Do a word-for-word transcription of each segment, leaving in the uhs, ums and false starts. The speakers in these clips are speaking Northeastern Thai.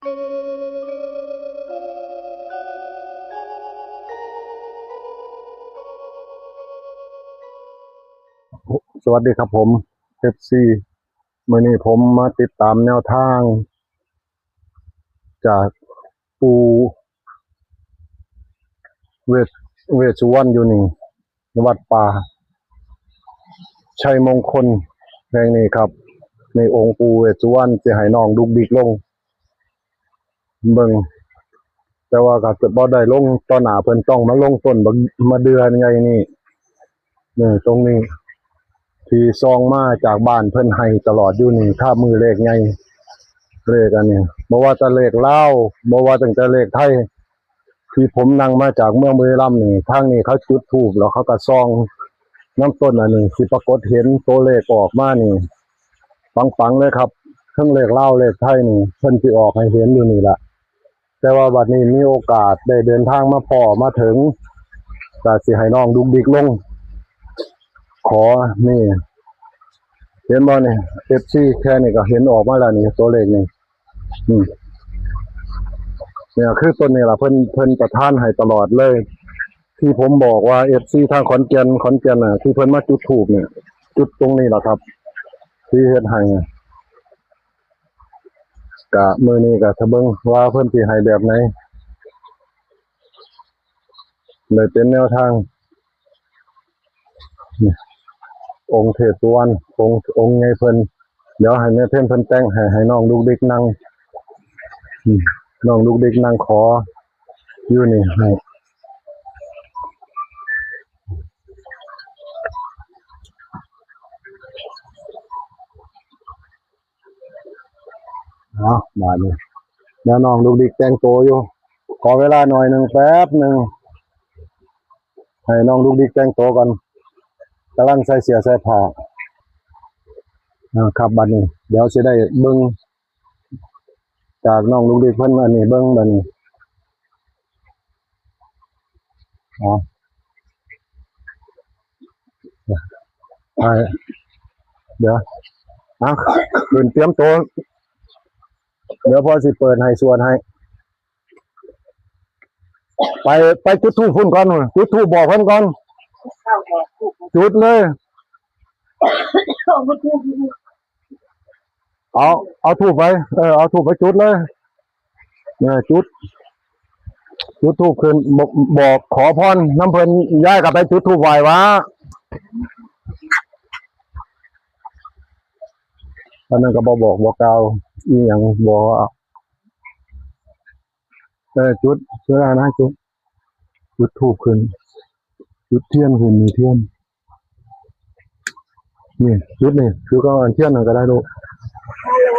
สวัสดีครับผม เอฟซี มื้อนี้ผมมาติดตามแนวทาง จากปู่เวส เวสสุวรรณอยู่นี่ วัดป่าชัยมงคลแห่งนี้ครับ ในองค์ปู่เวสสุวรรณจะให้น้องดุกดิกลง เบิ่ง แต่ว่าก็จะบ่ได้ลงต่อหน้าเพิ่น ต้องมาลงต้นบักมะเดื่อใหญ่นี่ นี่ตรงนี้ ที่ส่องมาจากบ้านเพิ่นให้ตลอดอยู่นี่ ถ้ามื้อเลขใหญ่ เลขอันนี้ บ่ว่าแต่เลขลาว บ่ว่าตั้งแต่เลขไทย ที่ผมนั่งมาจากเมืองบุรีรัมย์นี่ ทางนี้เขาจุดธูปแล้วเขาก็ส่องนำต้นอันนี้ สิปรากฏเห็นตัวเลขออกมานี่ ปังๆเลยครับ ทั้งเลขลาวเลขไทยนี่ เพิ่นสิออกให้เห็นอยู่นี่ล่ะ แต่ว่าบัดนี้มีโอกาสได้เดินทางมาพ้อมาถึง ก็สิให้น้องดุกดิกลง ขอ นี่ เห็นบ่นี่ เอฟซี แค่นี้ก็เห็นออกมาแล้วนี่ ตัวเลขนี่ อืม เนี่ย คือต้นนี้ล่ะ เพิ่น เพิ่นประทานให้ตลอดเลย ที่ผมบอกว่า เอฟซี ทางขอนแก่น ขอนแก่นน่ะ ที่เพิ่นมาจุดธูปเนี่ย จุดตรงนี้ล่ะครับ ที่เฮ็ดให้ กะมื้อนี้กะถ้าเบิ่งว่าเพิ่นสิให้แบบไหน เลยเป็นแนวทาง นี่ องค์เทพสุวรรณ องค์ องค์ใหญ่เพิ่น เดี๋ยวให้แม่เพ็ญเพิ่นแต่งให้ ให้น้องดุกดิกนั่ง อืม น้องดุกดิกนั่งขออยู่นี่ให้ เอา บาดนี้ เดี๋ยวน้องดุกดิกแต่งตัวอยู่ ขอเวลาหน่อยหนึ่ง แป๊บหนึ่ง ให้น้องดุกดิกแต่งตัวก่อน กำลังใส่เสื้อใส่ผ้า อ่า ครับ บัดนี้ เดี๋ยวสิได้เบิ่ง จากน้องดุกดิกเพิ่นอันนี้เบิ่งบัดนี้ อ๋อ อ่า เดี๋ยว อ่ะ ขึ้นเตรียมตัว เดี๋ยวพ่อสิเปิดให้ สวดให้ ไป ไปจุดธูปพุ่นก่อน จุดธูปบอกเพิ่นก่อน จุดเลย เอา เอาธูปไป เออ เอาธูปไปจุดเลย เออ จุด จุดธูปขึ้น บอก บอกขอพรนำเพิ่น ย้ายกลับไปจุดธูปไหว้วะ อันนั้นก็บ่บอกบ่กล่าวอีหยัง บ่ เออ จุด จุดอะไรนะ จุด จุดธูปขึ้น จุดเทียนขึ้น มีเทียน นี่ จุดนี่ จุดก็อันเทียนนั่นก็ได้ลูก ฮัลโหล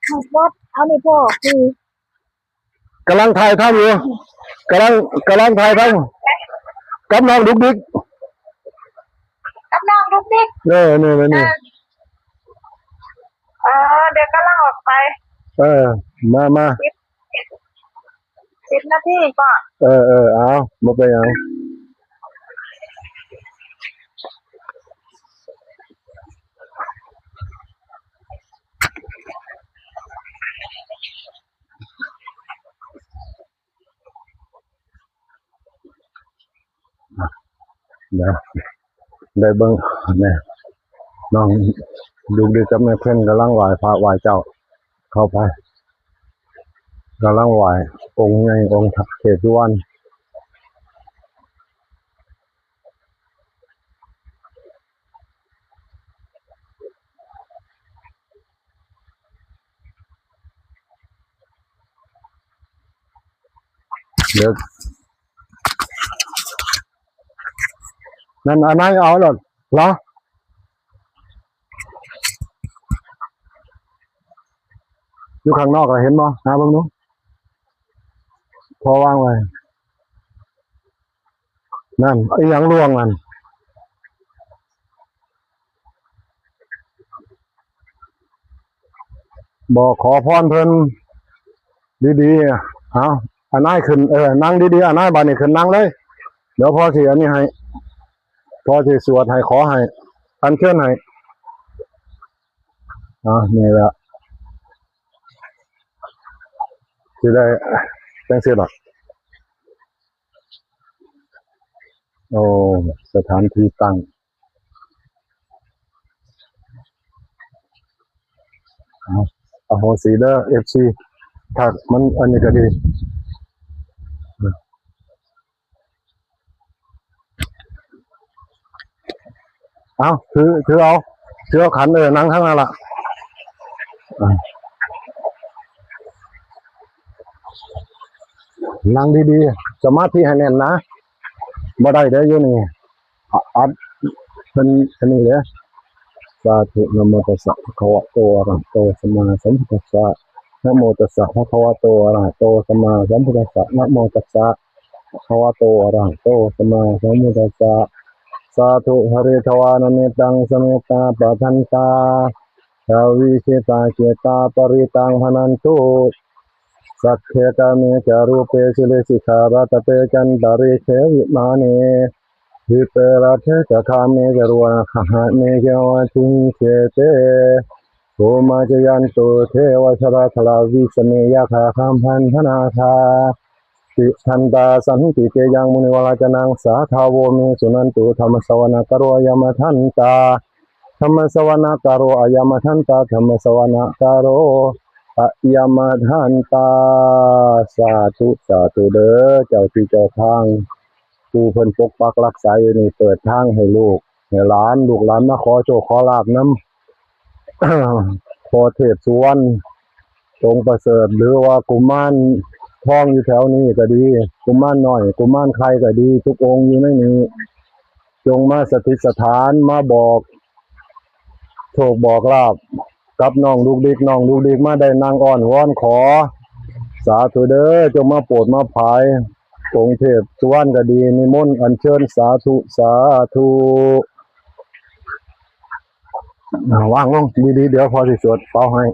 ขับรถ เอานี่พ่อ คือ กำลังถ่ายทำอยู่ กำลัง กำลังถ่ายทำ กับน้องดุกดิก กับน้องดุกดิก เออ นี่ นี่ นี่ เออ เดี๋ยวกำลังออกไป เออ มา มา สิบ สิบนาทีก่อน เออ เออ เอา บ่เป็นหยัง เดี๋ยว ได้เบิ่ง แม่ น้องดุกดิกกับแม่เพ็ญกำลังไหว้พระไหว้เจ้า เข้าไป กำลังไหว้องค์ใหญ่ องค์เทพสุวรรณ เดี๋ยว นั่นอันนั้นเอาหรอ เหรอ อยู่ข้างนอกอะ เห็นบ่ หาเบิ่งดู พอวางไว้ นั่น อีหยังล่วงนั่น บอกขอพรเพิ่นดีๆ เอา อันนายขึ้น เออ นั่งดีๆ อันนาย บาดนี้ขึ้นนั่งเลย เดี๋ยวพ่อสิอันนี้ให้ พ่อสิสวดให้ ขอให้ อัญเชิญให้ อ๋อ นี่ละ สิได้จังซี่ล่ะ โอ้ สถานที่ตั้ง เอา อโหสิเด้อ เอฟซี ถ้ามันอันนี้ก็ดี เอา ถือ ถือเอา ถือเอาขัน เออ นั่งข้างนั้นล่ะ อ่ะ นั่งดีๆ สมาธิให้แน่นนะ บ่ได้เด้ออยู่นี่ อ่ะ อัด เป็น เป็นนี่เด้อ สาธุ นะโมตัสสะ ภะคะวะโต อะระหะโต สัมมาสัมพุทธัสสะ นะโมตัสสะ ภะคะวะโต อะระหะโต สัมมาสัมพุทธัสสะ นะโมตัสสะ ภะคะวะโต อะระหะโต สัมมาสัมพุทธัสสะ สาธุ ปะริตวานะเมตัง สะเมตตา ปะทันตา ทวี สิตา เกตา ปะริตัง พะนันตุ สักเค กาเม จะ รูปเป สุริ สิขา รัตะเต จันตะริกเข วิมาเน ดิเป รัตเต จะ คาเม จะ รุวะ นะคหะเน เข วะ สิง เข เต ภูมา จะยันตุ เทวะ ชะระ ทะลา วิสะเม ยะถา คัมภันทะนาคา ติทันตา สันติเกยัง มุนิวะระจะนัง สาทาโว เม สุนันตุ ธัมมะสะวะนะกะโร อะยะมะทันตา ธัมมะสะวะนะกะโร อะยะมะทันตา ธัมมะสะวะนะกะโร อะยะมะทันตา สาธุ สาธุเด้อ เจ้าที่เจ้าทาง ผู้เพิ่นปกปักรักษาอยู่นี่ เปิดทางให้ลูก ให้หลาน ลูกหลานมาขอโชคขอลาภนำ พ่อเทพสุวรรณ องค์ประเสริฐ หรือว่ากุมารทองอยู่แถวนี้ก็ดี กุมารน้อย กุมารไข่ก็ดี ทุกองค์อยู่ในนี้ จงมาสถิตสถาน มาบอกโชคบอกลาภกับน้องดุกดิก น้องดุกดิกมาได้นั่งอ้อนวอนขอ สาธุเด้อ จงมาโปรดมาผาย องค์เทพสุวรรณก็ดี นิมนต์อัญเชิญ สาธุ สาธุ อ่า วางลงดีๆ เดี๋ยวพอสิสวดเป่าให้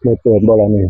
ได้เปิดบ่ล่ะนี่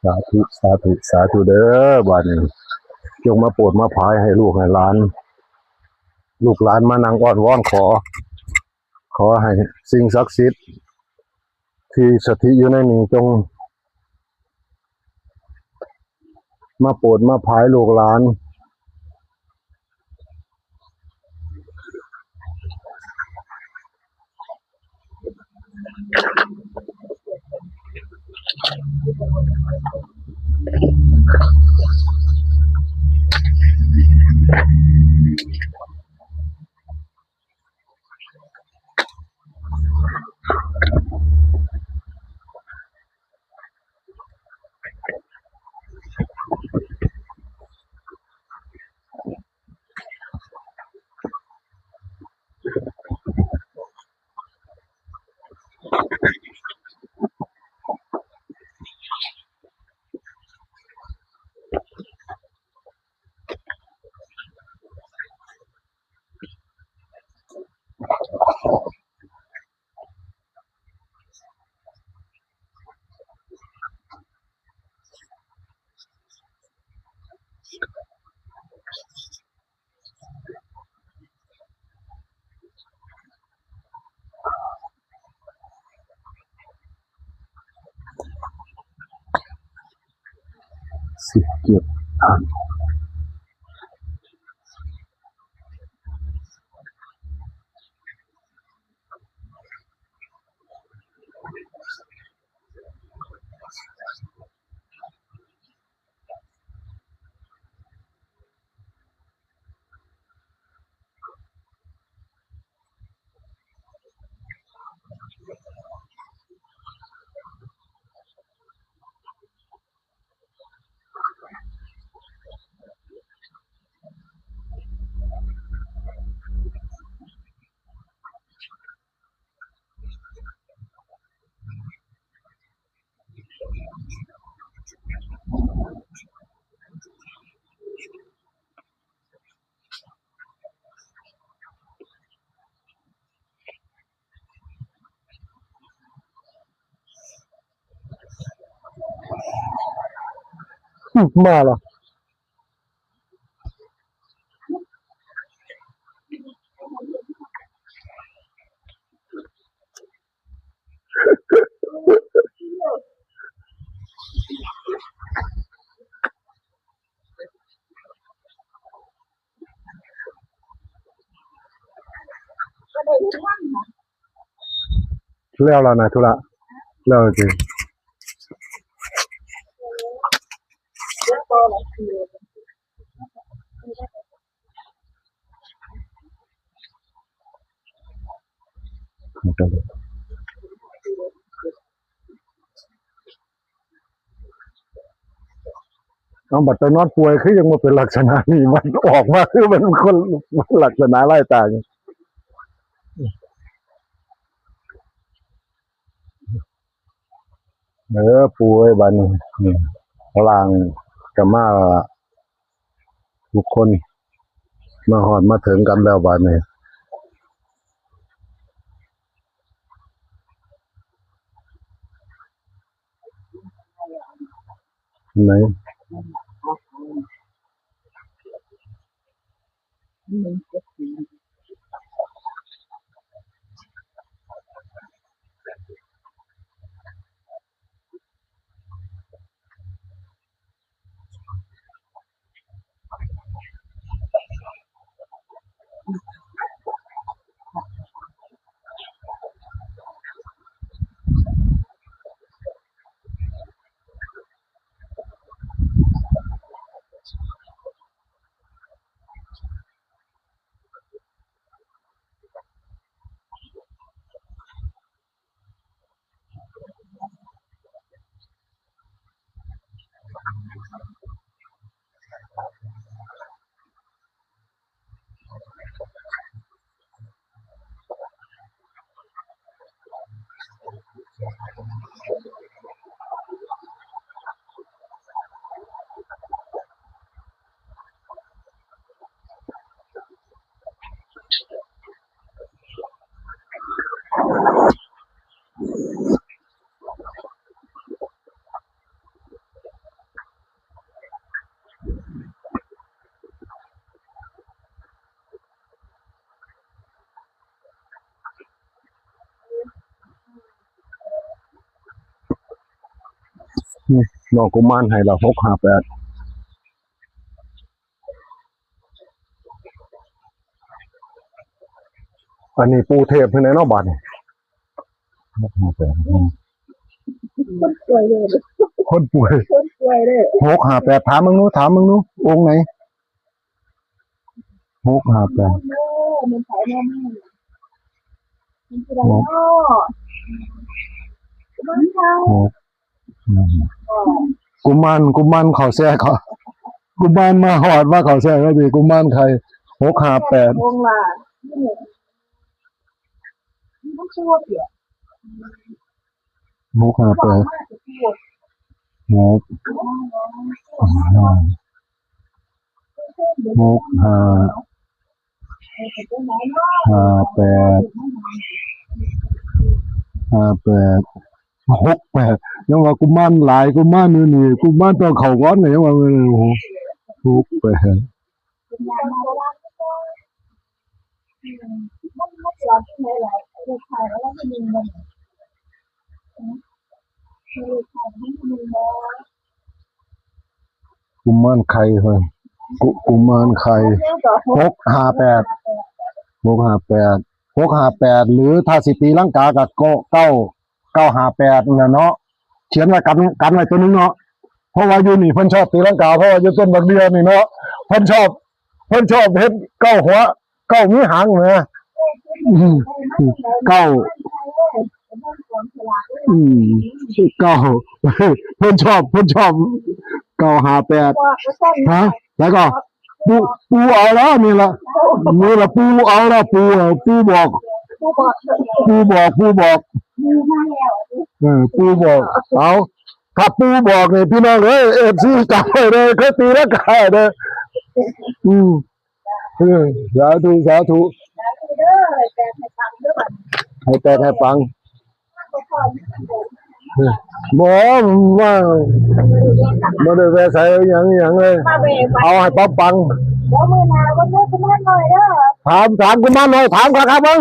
สาธุ สาธุ สาธุเด้อ บาดนี้ จงมาโปรดมาผายให้ลูกให้หลาน ลูกหลานมานั่งอ้อนวอนขอ ขอให้สิ่งศักดิ์สิทธิ์ที่สถิตอยู่ในนี้จงมาโปรดมาผายลูกหลาน สิบเจ็ด มาเหรอ แล้วล่ะนะธุระ แล้วจริง เอาบัดไปนอนป่วยคือยังบ่เป็นลักษณะนี้ มันออกมาคือมันคนลักษณะไล่ตาย เออ ปู่เอ้ย บัดนี้ นี่ ฝรั่งก็มาแล้วล่ะ ทุกคน มาฮอดมาถึงกันแล้วบัดนี้ ไหน นี่ น้องกุมารให้ละ หกห้าแปด อันนี้ปู่เทพเพิ่นแหละเนาะ บาดนี้ หกห้าแปด คนป่วยเลย คนป่วย คนป่วยเลย หกห้าแปด ถามมึงดู ถามมึงดู องค์ไหน หกห้าแปด เออ มันไผเนาะ มันคืออะไรเนาะ มันไผ หก อืม กุมาร กุมารเข้าแซ่เขา กุมารมาฮอด มาเข้าแซ่ก็ดี กุมารไข่ หกห้าแปด องค์ละ มันคือว่าเปรียบ หกห้าแปด หก หกห้า ห้าแปด ห้าแปด หกแปด ยังว่ากุมารหลาย กุมารอยู่นี่ กุมารต้องเข้าก่อนเนี่ย ยังว่า เออ หก หกแปด มัน มันสิเอาที่ไหนล่ะ เลขท้ายแล้วที่หนึ่งบ่เนี่ย เลขท้ายที่หนึ่งบ่ กุมารไข่เพิ่น กุ กุมารไข่ หกห้าแปด หกห้าแปด หกห้าแปด หรือถ้าสิตีลังกาก็เก้า เก้าห้าแปด นั่นแหละเนาะ เขียนไว้กัน กันไว้ตัวหนึ่งเนาะ เพราะว่าอยู่นี่เพิ่นชอบตีลังกา เพราะว่าอยู่ต้นบักเดือนี่เนาะ เพิ่นชอบ เพิ่นชอบเฮ็ดเก้าหัว เก้ามีหางนะ อืม เก้า อืม เก้า เพิ่นชอบ เพิ่นชอบ เก้าห้าแปด ฮะ แล้วก็ ปู่ ปู่เอาแล้ว นี่ละ นี่ละ ปู่เอาแล้ว ปู่ ปู่บอก ปู่บอก ปู่บอก เออ ปู่บอก เอา ถ้าปู่บอกนี่ พี่น้องเอ้ย เอฟซี จำไว้เลย เคยตีลังกาเด้อ อืม เออ สาธุ สาธุ ให้แตกให้ปัง เออ บ่ ว่า บ่ได้แวะใส่หยัง หยังเลย เอาให้ปังปัง ถาม ถามกุมารน้อย ถามครับ ครับเบิ่ง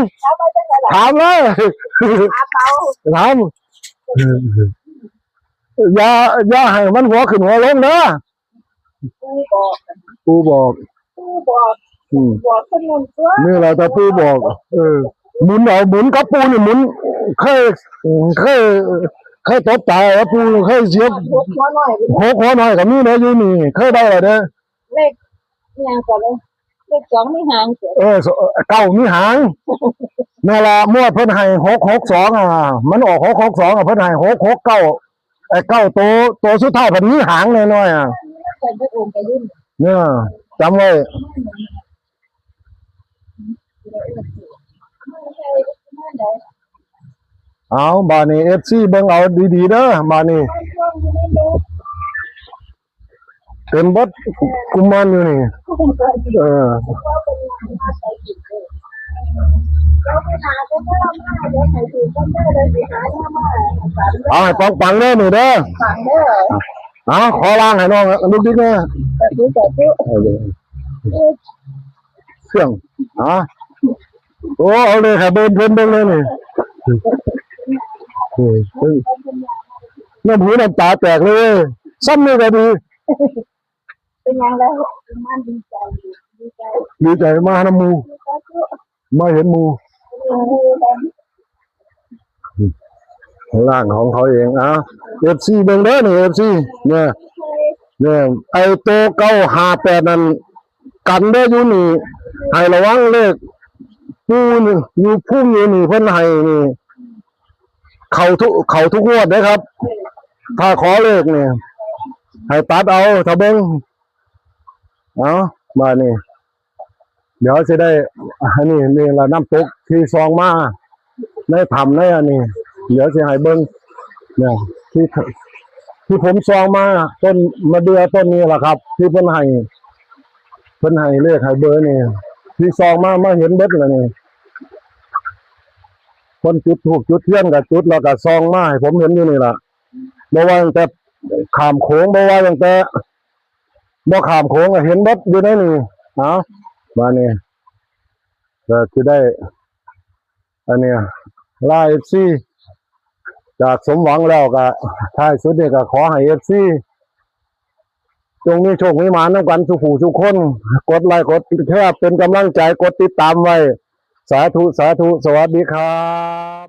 ถามเลย ถาม อย่า อย่าให้มันหัวขึ้นหัวลงเด้อ ปู่บอก ปู่บอก ปู่บอก อืม บอกคนนั้นตัว นี่แหละแต่ปู่บอก เออ หมุนเอา หมุนกับปู่นี่หมุน เคย เคย เคยตกตายแล้วปู่เคยเสีย หกหัวน้อย หกหัวน้อยก็มีนะอยู่นี่ เคยได้แล้วเด้อ เลขอิหยังก่อนเลย เลขสองมีหางเสีย เออ เก้ามีหาง นั่นล่ะ งวดเพิ่นให้ หกหกสอง อ่ะ มันออก หกหกสอง อ่ะ เพิ่นให้ หกหกเก้า ไอ้เก้าตัว ตัวสุดท้ายเพิ่นมีหางน้อยๆ อ่ะ เนี่ย จำไว้ เอา บาดนี้ เอฟซี เบิ่งเอาดีๆ เด้อ บาดนี้ เต็มเบิด กุมารอยู่นี่ เออ เอาให้ปังๆ เด้อนี่เด้อ เอา ขอล่างให้น้องลูกดิ๊กนะ สาธุ สาธุ เอาเลย เครื่อง อ๋อ โอ้ เอาเลยค่ะ เบิ่งเพิ่นเบิ่งเลยนี่ เออ เออ น้ำหูน้ำตาแตกเลย ซ้ำนี่ก็ดี เป็นยังไง มันดีใจ ดีใจ ดีใจ มาหาหมู่ มาเห็นหมู่ ร่างของเขาเอง อ่ะ เอฟซี เบิ่งเด้อนี่ เอฟซี เนี่ย เนี่ย ไอ้โตเก้าห้าแปดนั่น กันเด้ออยู่นี่ ให้ระวังเลข ปู่นี่ อยู่ภูมิอยู่นี่ เพิ่นให้นี่ เข้าทุก เข้าทุกงวดเด้อครับ ถ้าขอเลขนี่ ให้ตัดเอา ถ้าเบิ่ง เอา บาดนี้ เดี๋ยวสิได้ อันนี้ นี่ละน้ำตกที่ส่องมา ในถ้ำในอันนี้ เดี๋ยวสิให้เบิ่ง เนี่ย ที่ ที่ผมส่องมา ต้นมะเดื่อต้นนี้ล่ะครับ ที่เพิ่นให้ เพิ่นให้เลขให้เบอร์นี่ ที่ส่องมา มาเห็นเบิดแล้วนี่ คนจุดธูปจุดเทียนก็จุด แล้วก็ส่องมาให้ผมเห็นอยู่นี่ล่ะ บ่ว่าตั้งแต่ข้ามโขง บ่ว่าตั้งแต่ บ่ข้ามโขงก็เห็นเบิดอยู่ในนี่ เอา บาดนี้ ก็สิได้ อันเนี้ย ลา เอฟซี จากสมหวังแล้วก็ ท้ายสุดนี่ก็ขอให้ เอฟซี จงมีโชคมีหมานนำกันทุกผู้ทุกคน กดไลค์กดแชร์เป็นกำลังใจ กดติดตามไว้ สาธุ สาธุ สวัสดีครับ